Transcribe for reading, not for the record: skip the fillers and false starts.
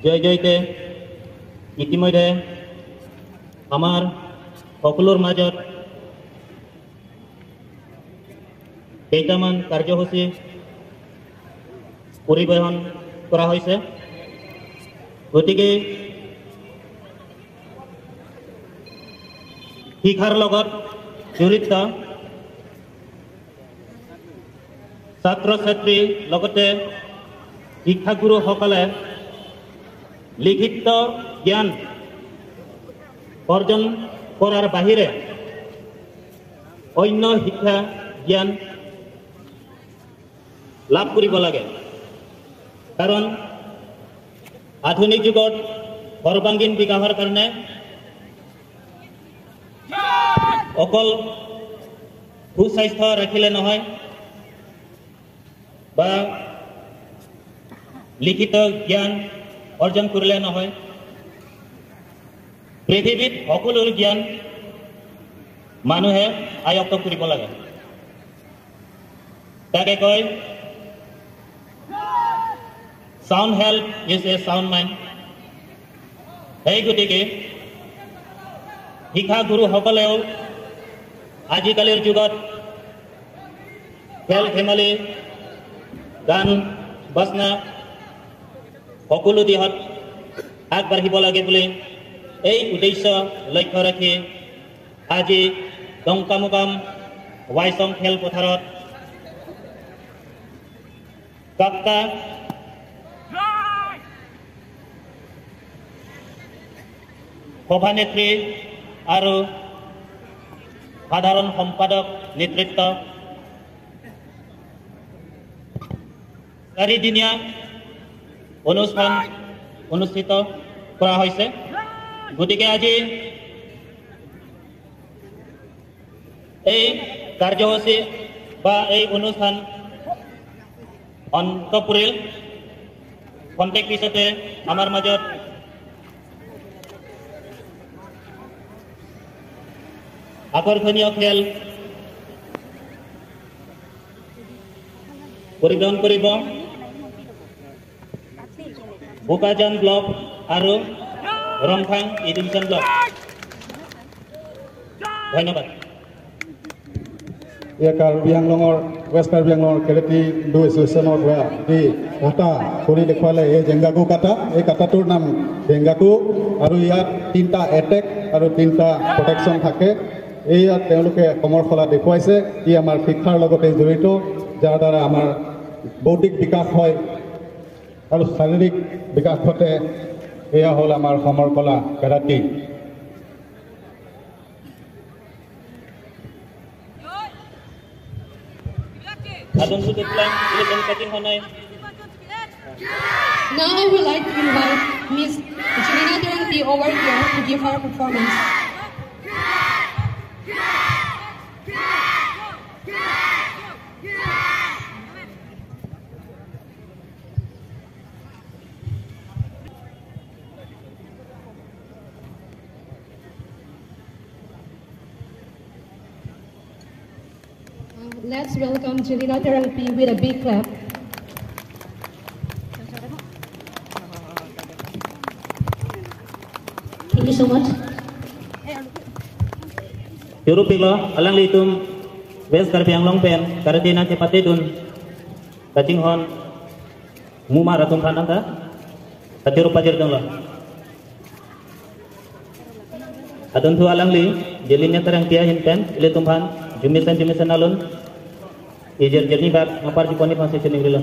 জয় জয়তে ইতিমধ্যে আমাৰ সকলোৰ মাজত কেইটামান কাৰ্যসূচী পৰিবহন কৰা হৈছে। গতিকে শিক্ষাৰ লগত জড়িত ছাত্ৰ ছাত্ৰী লগতে শিক্ষাগুৰুসকলে লিখিত জ্ঞান অৰ্জন কৰাৰ বাহিৰে অন্য শিক্ষা জ্ঞান লাভ কৰিব লাগে। কাৰণ আধুনিক যুগত সৰ্বাংগীন বিকাশৰ কাৰণে অকল সুস্বাস্থ্য ৰাখিলে নহয় বা লিখিত জ্ঞান অৰ্জন কৰিলে নহয়, পৃথিৱীত সকলো জ্ঞান মানুহে আয়ত্ত কৰিব লাগে। তাকে কয় sound health is a sound mind. সেই গতিকে শিক্ষাগুৰুসকলেও আজিকালিৰ যুগত খেল ধেমালি, গান বাজনা সকলো দিশত আগবাঢ়িব লাগে বুলি এই উদ্দেশ্য লক্ষ্য ৰাখি আজি ডংকামুকাম ৱাইচং খেলপথাৰত কাপ্তা সভানেত্ৰী আৰু সাধাৰণ সম্পাদক নেতৃত্ব চাৰিদিনীয়া অনুষ্ঠান অনুষ্ঠিত কৰা হৈছে। গতিকে আজি এই কাৰ্যসূচী বা এই অনুষ্ঠান অন্ত পৰিল। খন্তেক পিছতে আমাৰ মাজত আকৰ্ষণীয় খেল পৰিগ্ৰহণ কৰিব বোকাজান ব্লক আৰু ৰংখাং এডুকেশ্যন ব্লক। ধন্যবাদ। কাৰ্বি আংলঙৰ ৱেষ্ট কাৰ্বি আংলঙৰ কেৰেটি do এছ'চিয়েশ্যনৰ পৰা যি কাটা কৰি দেখুৱালে, এই জেংগাকু কাটা, এই কাটাটোৰ নাম জেংগাকু আৰু ইয়াত তিনিটা এটেক আৰু তিনিটা প্ৰটেকশ্যন থাকে। এইয়াত তেওঁলোকে সমৰকলা দেখুৱাইছে। ই আমাৰ শিক্ষাৰ লগতে জড়িত, যাৰ দ্বাৰা আমাৰ বৌদ্ধিক বিকাশ হয় আৰু শাৰীৰিক বিকাশ ঘটে। এয়া হ'ল আমাৰ সমৰকলা karate. Now I would like to invite Ms. Jelina Terangpi over here to give her performance. Let's welcome Jelina Terangpi with a big clap. Thank you so much. Yurupilo, alang litum West Karbi Anglong pen, karatina cepati dun, kacing hon, muma ratum kanang ka, katiru pajir dong lo. Adun tu alang li, Jelina Terangpi hin pen, ilitum han, jumisan jumisan alun, ijer jerni bak, ngapar jiponi fase cening rilo.